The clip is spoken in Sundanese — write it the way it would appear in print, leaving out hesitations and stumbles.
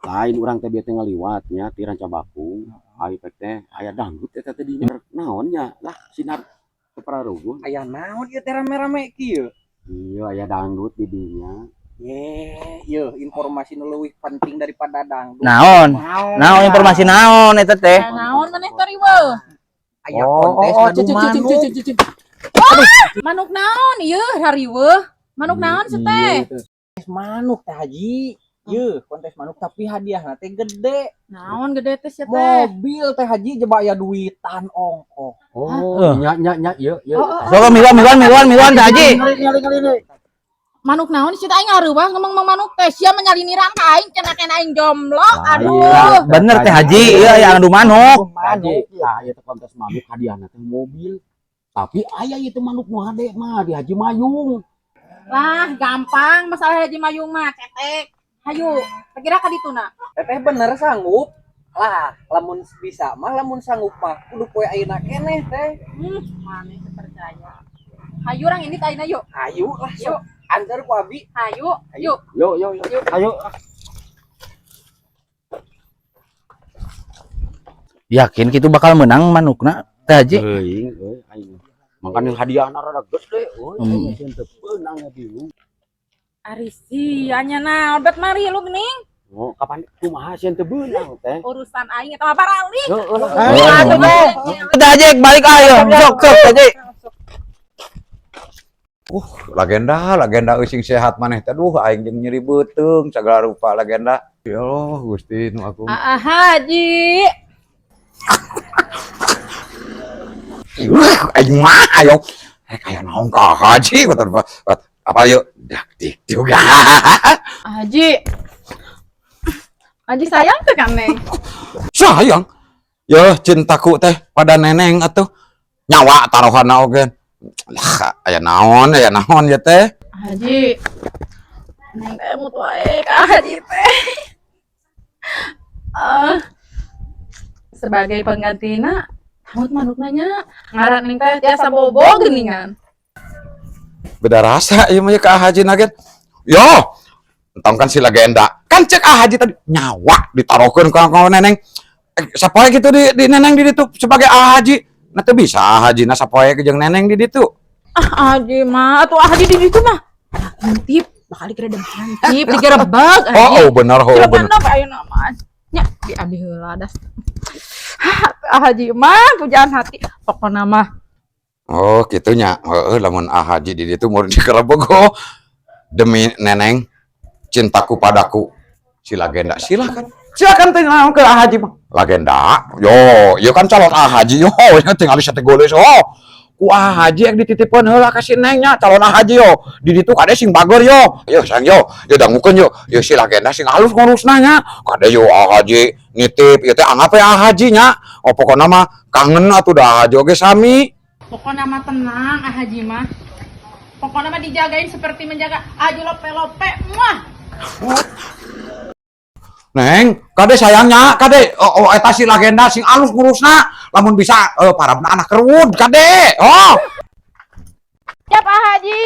Lain urang teh bieu teh ngaliwat nya ti Rancabakung. Ai pek teh aya dangdut eta teh di naon nya lah sinar teu pararuguh. Aya naon ieu teh rame-rame kieu? Iya, aya dangdut di dinya. Ye, ieu informasi nu leuwih penting daripada dangdut. Naon? Naon informasi naon eta teh? Naon maneh teh riweuh? Aya kontes Oh, ngadu cicing, cicing, manuk. Cicing, cicing. Manuk naon ieu hariweuh? Manuk naon sih teh? Iya, teh. Kontes manuk teh, Haji. Yeuh, kontes manuk tapi hadiahna teh gede. Naon gede teh sia teh? Mobil teh, Haji, jeba aya duitan ongkoh. Oh, nya nya nya ieu ieu. Oh. Sok miluan miluan miluan miluan Teh Haji. Ningali ningali ningali. Manuk naon sih teh, aing ngareuwah ngomong manuk teh, sia menyaliniran ka aing cenah kena aing jomblo. Aduh. Iya. Bener Teh Haji, iya yang adu manuk. Haji, ya ieu teh kontes manuk hadiahna teh mobil. Tapi aya ieu teh manuk nu hade mah di Haji Mayung. Lah, gampang masalah Haji Mayung mah, cetek. Hayu, kira ka dituna. Teteh bener sanggup? Lah, lamun bisa mah, lamun sanggup mah kudu poe ayeuna keneh teh. Maneh teu percaya. Hayu urang ini ayeuna yuk. Ayo lah, sok antar ku abi. Hayu, yuk. Yo yo yo. Ayo. Yakin kitu bakal menang manukna Teh Haji? Teuing euy aing. Makanya hadiahna rada gede euy. Aing sieun teu peunang ya bingung. Ari sia nya naon bet mari lu geuning. Oh, kapan kumaha sieun teu beunang teh? Urusan aing eta mah paralik. Heeh lah. Oh. Aduh, Teh Haji balik ayo. Sok sok Teh Haji. Legenda, legenda euy, sing sehat maneh teh. Duh, aing jeung nyeri beuteung sagala rupa, legenda. Ya Allah, Gusti nu agung. Ah, Haji. Ih, aing mah ayo. Eh, kaya naon ka Haji kata apa yuk dak dik juga. Haji. Haji sayang tuh kan, Neng? Sayang. Ya cintaku teh pada neneng atuh. Nyawa taruhanna oge. Lah, aya naon ya teh? Haji. Neng teh emut wae ka Haji teh. Ah. Sebagai penggantina, emut manukna nya. Ngaran Neng teh tiasa bobo geuningan. Beda rasa ieu mah ya ka Haji nagen. Yo, entong kan si legenda. Kan cek Ah Haji tadi nyawa ditaruhkeun ka ka neneng. Eh, sapoe gitu di neneng di ditu sebagai Ah Haji. Nah teu bisa Ah Haji na sapoe jeung neneng di ditu. Ah, Haji mah atuh Ah Haji di ditu mah. Hansip, bakal dikira dem hansip, digerebek. Oh, bener, oh bener. Bener ayeuna mah. Nya diambil heula das. Ah, Haji mah pujaan hati pokona mah. Oh, kitu nya. Heeh, lamun Ah Haji di ditu mun digerebek oh. Demi neneng cintaku padaku si legenda silakan. Silakan teh naon ke Ah Haji mah. Legenda. Yo, ieu kan calon Ah Haji yo, nya tinggal sate goles oh. Ku Ah Haji yang dititipkeun heula ka si Neng nya calon Ah Haji yo. Di ditu kade sing bageur yo. Yo sayang yo, yo dangukeun yo. Yo si legenda sing halus ngurusna nya. Kade yo Ah Haji nitip ieu teh anggap we Ah Haji nya. Oh pokona mah kangen atuh da Ah Haji oge sami. Pokoknya mah tenang Ah Haji mah. Pokoknya mah dijagain seperti menjaga Haji lope-lope. Muah. Neng, kade sayangnya, kade oh, oh eta si legenda sing alus ngurusna, lamun bisa parabna anak kerud kade. Oh. Siap Ah Haji.